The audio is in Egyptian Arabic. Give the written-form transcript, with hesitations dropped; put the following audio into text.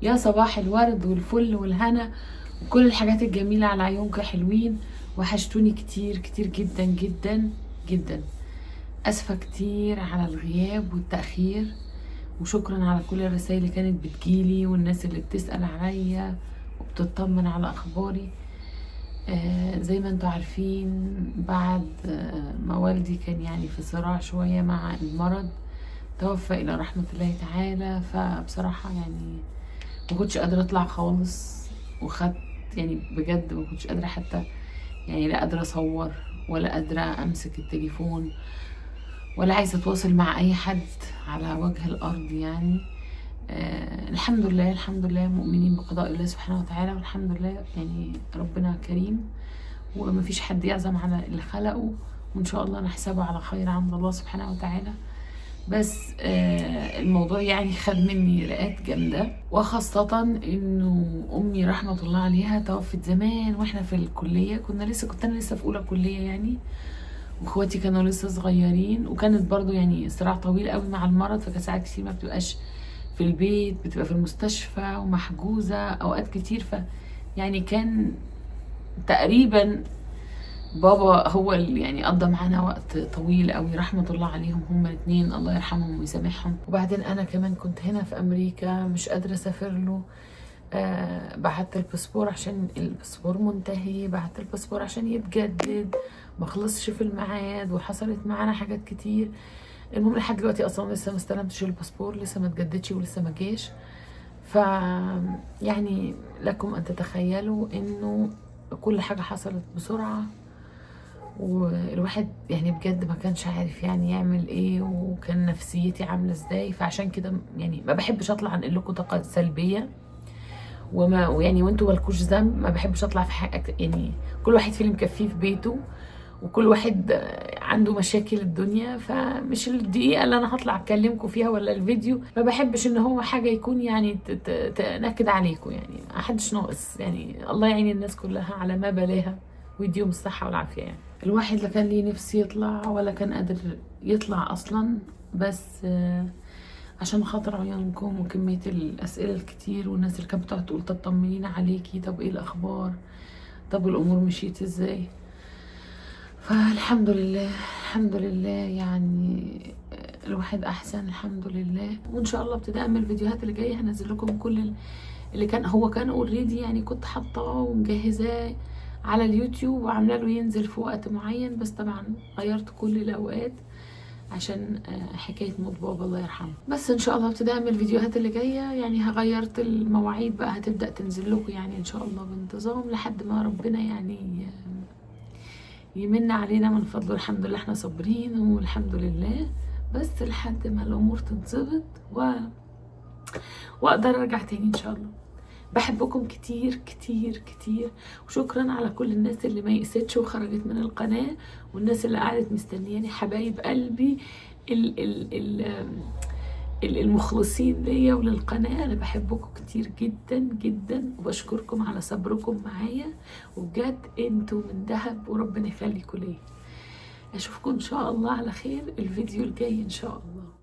يا صباح الورد والفل والهنا وكل الحاجات الجميلة على عيونكم حلوين. وحشتوني كتير كتير جدا جدا جدا. أسفة كتير على الغياب والتأخير، وشكرا على كل الرسائل اللي كانت بتجيلي والناس اللي بتسأل عليا وبتطمن على أخباري. زي ما انتوا عارفين، بعد ما والدي كان يعني في صراع شوية مع المرض، توفى إلى رحمة الله تعالى. فبصراحة يعني ما كنتش قادرة أطلع خالص، وخدت يعني بجد ما كنتش قادرة حتى، يعني لا قادرة أصور ولا قادرة أمسك التليفون ولا عايزة أتواصل مع أي حد على وجه الأرض يعني. الحمد لله، الحمد لله مؤمنين بقضاء الله سبحانه وتعالى، والحمد لله يعني ربنا كريم ومفيش حد يعزم على اللي خلقه، وإن شاء الله نحسبه على خير عند الله سبحانه وتعالى. بس الموضوع يعني خد مني رقات جامدة، وخاصة إنه أمي رحمة الله عليها توفت زمان وإحنا في الكلية، كنت أنا لسه في أولى كلية يعني، واخواتي كانوا لسه صغيرين، وكانت برضو يعني صراع طويل قوي مع المرض، فكانت ساعات كتير ما بتبقاش في البيت، بتبقى في المستشفى ومحجوزة أوقات كتير. ف يعني كان تقريبا بابا هو اللي يعني قضى معانا وقت طويل قوي رحمة الله عليهم هما الاثنين، الله يرحمهم ويسامحهم. وبعدين أنا كمان كنت هنا في أمريكا مش قادرة أسافر له. بعت الباسبور عشان الباسبور منتهي، بعت الباسبور عشان يتجدد، ما خلصش في الميعاد، وحصلت معانا حاجات كتير. المهم لحد دلوقتي اصلا لسه ما استلمتش الباسبور، لسه ما اتجددش ولسه ما جاش. ف يعني لكم ان تتخيلوا انه كل حاجة حصلت بسرعة، والواحد يعني بجد ما كانش عارف يعني يعمل ايه، وكان نفسيتي عاملة ازاي. فعشان كده يعني ما بحبش اطلع انقل لكم طاقة سلبية، وما ويعني وانتوا مالكوش ذنب، ما بحبش اطلع في حاجة، يعني كل واحد فيه اللي مكفيه في بيته، وكل واحد عنده مشاكل الدنيا، فمش الدقيقة اللي انا هطلع اتكلمكم فيها ولا الفيديو، ما بحبش ان هو حاجة يكون يعني تنكد عليكم، يعني ما حدش ناقص، يعني الله يعين الناس كلها على ما بلاها ويديهم الصحة والعافية. يعني الواحد لا كان ليه نفس يطلع ولا كان قادر يطلع اصلا، بس عشان خاطر عيونكم وكمية الأسئلة الكتير والناس اللي كانت بتقعد تقول طب طمنينا عليكي، طب ايه الأخبار، طب الأمور مشيت ازاي. فالحمد لله، الحمد لله يعني الواحد أحسن الحمد لله. وإن شاء الله ابتداء من الفيديوهات اللي جاية هنزل لكم كل اللي كان هو كان already، يعني كنت حاطاه ومجهزاه على اليوتيوب وعامله له ينزل في وقت معين، بس طبعا غيرت كل الأوقات عشان حكاية موت بابا الله يرحمه. بس ان شاء الله ابتداء من الفيديوهات اللي جاية يعني هغيرت المواعيد بقى، هتبدأ تنزل لكم يعني ان شاء الله بانتظام لحد ما ربنا يعني يمن علينا من فضله. الحمد لله احنا صابرين والحمد لله، بس لحد ما الامور تنظبط واقدر ارجع تاني ان شاء الله. بحبكم كتير كتير كتير، وشكرا على كل الناس اللي ما يئستش وخرجت من القناة، والناس اللي قعدت مستنياني، حبايب قلبي المخلصين ليا وللقناة. أنا بحبكم كتير جدا جدا، وبشكركم على صبركم معايا، وبجد انتوا من ذهب وربنا يخليكم ليا. أشوفكم إن شاء الله على خير الفيديو الجاي إن شاء الله.